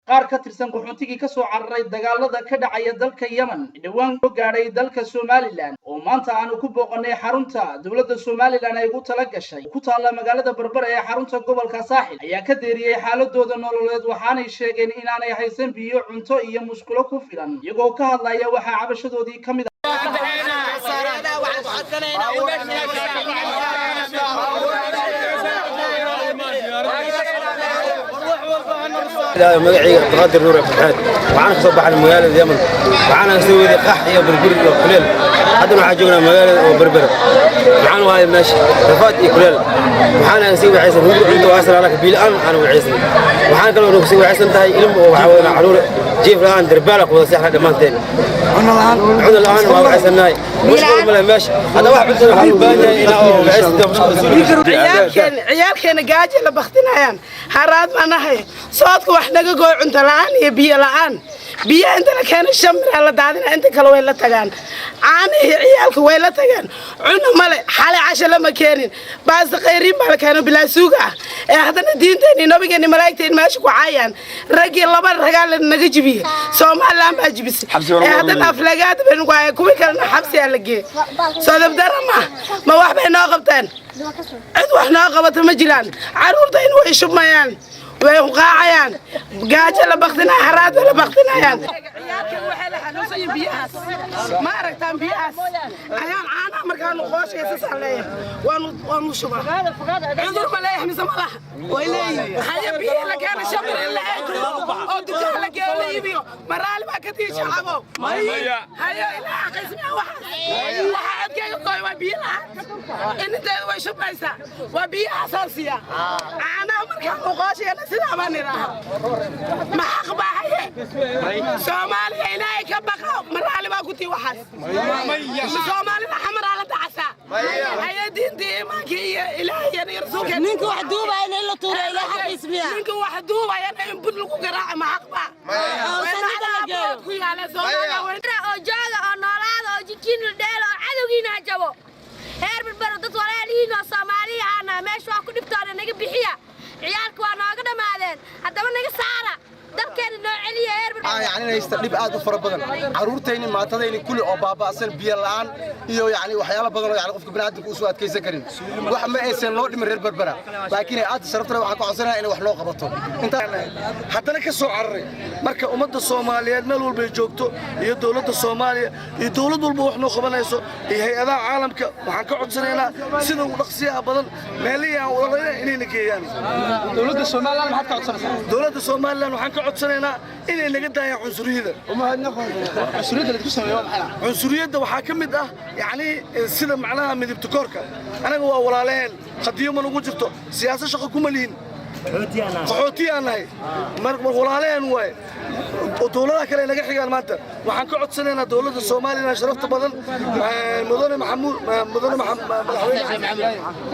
Qaar ka tirsan qaxoontigii ka soo cararay dagaalada ka dhacaya dalka Yemen dhowaan soo gaadhay dalka Somaliland oo maanta aanu ku booqanay xarunta dowladda Somaliland ay ugu tala gashay ku taalla magaalada Berbera ee xarunta gobolka Saaxil ayaa ka deeriyey xaaladooda nololeed. Waxaanay sheegeen inaanay haysan biyo, cunto iyo musqulo ku filan. Iyagoo ka hadlaya waxaa cabashadoodii ka mid Magacayga Cabdiqaadir Nuur Cabdixamed. Waxaan ka soo baxnay magaalada Yemen. Waxaana soo waday qax iyo burbur iyo kuleel. Haddana waxaan joognaa magaalada oo Berbera. Waxaan u hayaa meesha rafaad iyo kuleel. Waxaana sii waxaysan ruugu cunto waa asal alaka biil aan aan waxaysan. Waxaan kaloo nagu sii waxaysan tahay ilmo oo waxaa weeye caruur jiif la'aan darbaala ku wada seexda dhammaanteen. Cunno la'aan waa waxaysannahay. Mushkil ma leh meesha. Hadda wax cuntada waxaa u baahan yahay inaa oo waxaysanto. Ciyaalkeena gaajo la baktinayaan, haraad baan nahay. Soodka wax naga gooy, cunto la'aan iyo biyo la'aan. Biyaha inta la keeno shan miraa la daadina, inta kale way la tagaan. Caanihii ciyaalka way la tagaan. Cunno male. Xalay casho lama keenin. Baasta khayriin baa la keeno bilaa suuga ah. Ee haddana diinteeni, nabigeeni, malaa'igteen meesha ku caayaan. Raggii laba ragaa la naga jibiyey, Somaliland baa jibisay. Ee haddana aflagaada baynu ku hayaan, kuwii kalena xabsiyaa la geeyey. Sodobdara ma wax bay noo qabteen? Cid wax noo qabata ma jiraan. Carruurtayna way shubmayaan, way qaacayaan, gaajo la baktinaya, haraad la baktinayaan. Ciyaalkan waxay la xanuunsan yihiin biyahaas. Ma aragtaan biyahaas? Ayaan caanaha markaanu qooshaysa saleeya waanu shubaa. Cudur ma leeyahay mise ma laha? Way leeyihin. Haya, biyihi la keena shamir in la eego oo dukaan la geeyo, la iibiyo, maraali baa ka tii shacabo. Hayo, ilaa qismiya waxaas waxa codkeyga gooy waa biyo la'aan. Ininteedu way shubmaysaa, waa biyo asaasiya. Caanaha markaanu qooshayana sidaa baan idhaaha. Ma xaq baa? Haye, Soomaaliya ilaahay ka baqa. Maraali baa ku tii waxaas? Soomaalida xamaraa la dacasaa. Haye, diintii, iimaankii iyo ilaahay iyo rasuulka. Ninka wax duubayna in la tuuro ilaa xaqiis miya? Ninka wax duubayana in bud lagu garaaco, ma xaq baa? Oo saldhigga la geeyo. Ku yaala Soomaaliya. Oo jooga oo noolaada oo jikiina dheelo oo cadowgiina ha jabo. Heer Berbero, dad walaalihiin oo Soomaaliya aana meesha waa ku dhibtoona. Naga bixiya, ciyaalka waa nooga dhammaadeen. Haddaba naga saara, dalkeena noo celiya, heer Berbero. Yani haysta dhib aad u fara badan, caruurtayni, maatadayni kulli oo baaba'san, biyo la'aan iyo yani waxyaalo badan oo yani qofka bini'aadamka uusan adkaysan karin. Wax ma aysan noo dhimin reer Berbera, laakiin aad sharafta waxaan ka codsanayaa inay wax noo qabato. Haddana ka soo cararay. Marka ummadda Soomaaliyeed meel walbay joogto iyo dowladda Soomaaliya iyo dowlad walba wax noo qabanayso iyo hay-adaha caalamka, waxaan ka codsanaynaa sida ugu dhaqsiyaha badan meelihii aan wadaleyna inayna geeyaan. Dowladda Somaliland maxaad ka codsanaysaa? Dowladda Somaliland waxaan ka codsanaynaa inay naga daayaan cunsuriyada. Cunsuriyadda laydku sameeyo waa maxay? Cunsuriyadda waxaa ka mid ah yacni sida macnaha midibtakoorka. Anaga waa walaalaheen, khadiyo ma nagu jirto, siyaasad shaqo kuma lihin, qaxootiyaan nahay. Mar walaalaheen waaye oo dowladaha kale ay naga xigaan. Maanta waxaan ka codsanaynaa dowladda Soomaaliya sharafta badan, mudane Maxamuud, mudane madaxweyne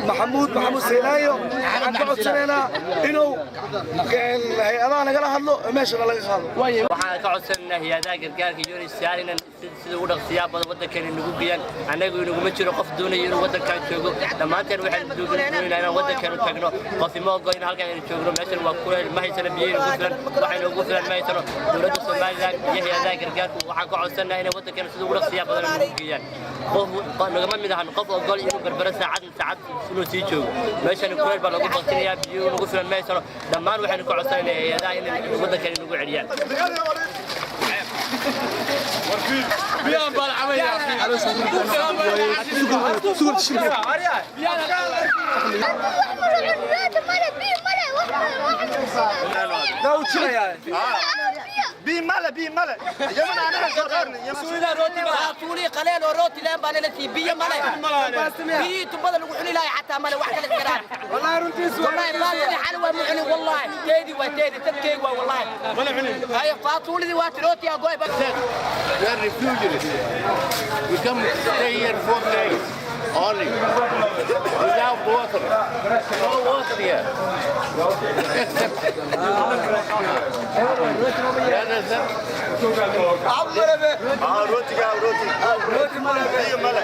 Maxamuud Maxamuud Seylaayo, waxaan ka codsanaynaa inuu hay-adaha nagala hadlo oo meeshana laga qaado. Waxaan ka codsanaynaa hay-adaha gargaarka UNHCR inaan sida ugu dhaqsiyaa badan waddankeena nagu geeyaan. Annagu inaguma jiro qof doonaya inuu waddankan joogo. Dhammaanteen waxaan doonaynaa inaan waddankeenu tagno. Qof ima ogol in halkan aynu joogno. Meeshan waa kuleel, ma haysano biyo inagu filan, waxa inoogu filan ma haysano. Dowladda Somaliland iyo hay-adaha gargaarku waxaan ka codsanaynaa inay waddankeena sida ugu dhaqsiyaa badan nagu geeyaan. Qof nagama mid ahan qof ogol inuu Berbero saacad saacad inuu sii joogo. Meeshan kuleel baa lagu baktinayaa, biyo nagu filan ma haysano. Dhammaan waxaynu ka codsanaynaa hay-adaha inay waddankeena nagu celiyaan. Tuuli qaleel oo rooti leen baa lala siiyey. Biyo male, biyihii tubada lagu cuni lahay xataa male. Wax kale iska dhaaf. Wallahi baastadii xali waa mu cunin. Wallahi teedii waa teedii, dadkeygi waa wallahi. Haye, faatuulidii waa tirooti agoy. We are refugees. We come to stay here 4 days only. Without water. No water here. Except. You understand? Rootiga, rooti, biyo male.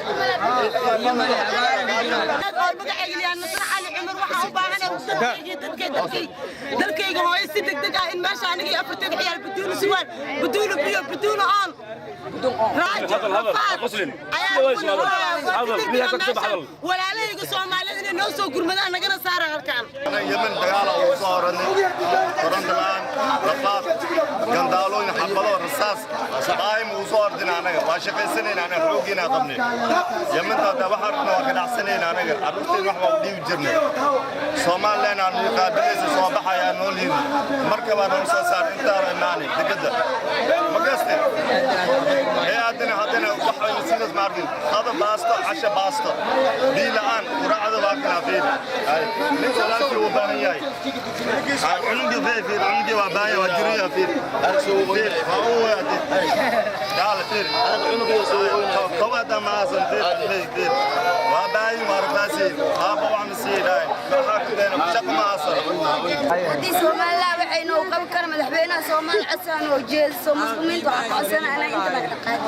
Magacayga Nasra Cali Cumar. Waxaan u baahanahay dadkayga, dalkayga hooyo, si degdeg ah in meesha aniga iyo afarteeda ciyaal biduuna surwaal, biduuna biyo, biduuna oon, raajo, rafaad ayaa. Walaalahayga Soomaalida inay noo soo gurmadaan, nagana saara halkaan. Yemen dagaala ugu soo horanay, koronto la'aan, rafaad, gandaalooyin, xabado, rasaas daa'im uu soo ordina. Anaga waa shaqaysanayna, anaga xooggiina qabnay. Yementa hadda waxaa rabna waa ka dhacsanayna. Anaga carruurteen wax baa u dhiibi jirnay. Somaliland aan nuu qaabilaysa soo baxayaa, noo liidi marka baa noo soo saar intaana imaanay degedda ma gaste ee haddana waxaynu sidaas ma arkin. Qada baasto, casho baasto, biyo la'aan, quraacda waa kanaa. Fiiri, nin walaalkii uu baahan yahay, cunugii fiir, fiir, cunugii waa baahan yahay, waa jiriya. Fiir, fiir, waa u waade gaala. Fiir, tobaada maasan. Fiir, fiir, fiir, waa baahan, waa rafaasi, aabba wax ma siinaay, maxaa ku deena, shaqo ma aasan. Haddii Somaliland waxay noo qaban kara, madaxweynaha Soomaali codsan oo jeediso, muslimiinta waxaa ka codsanaa inay inta naga dhaqaaqo.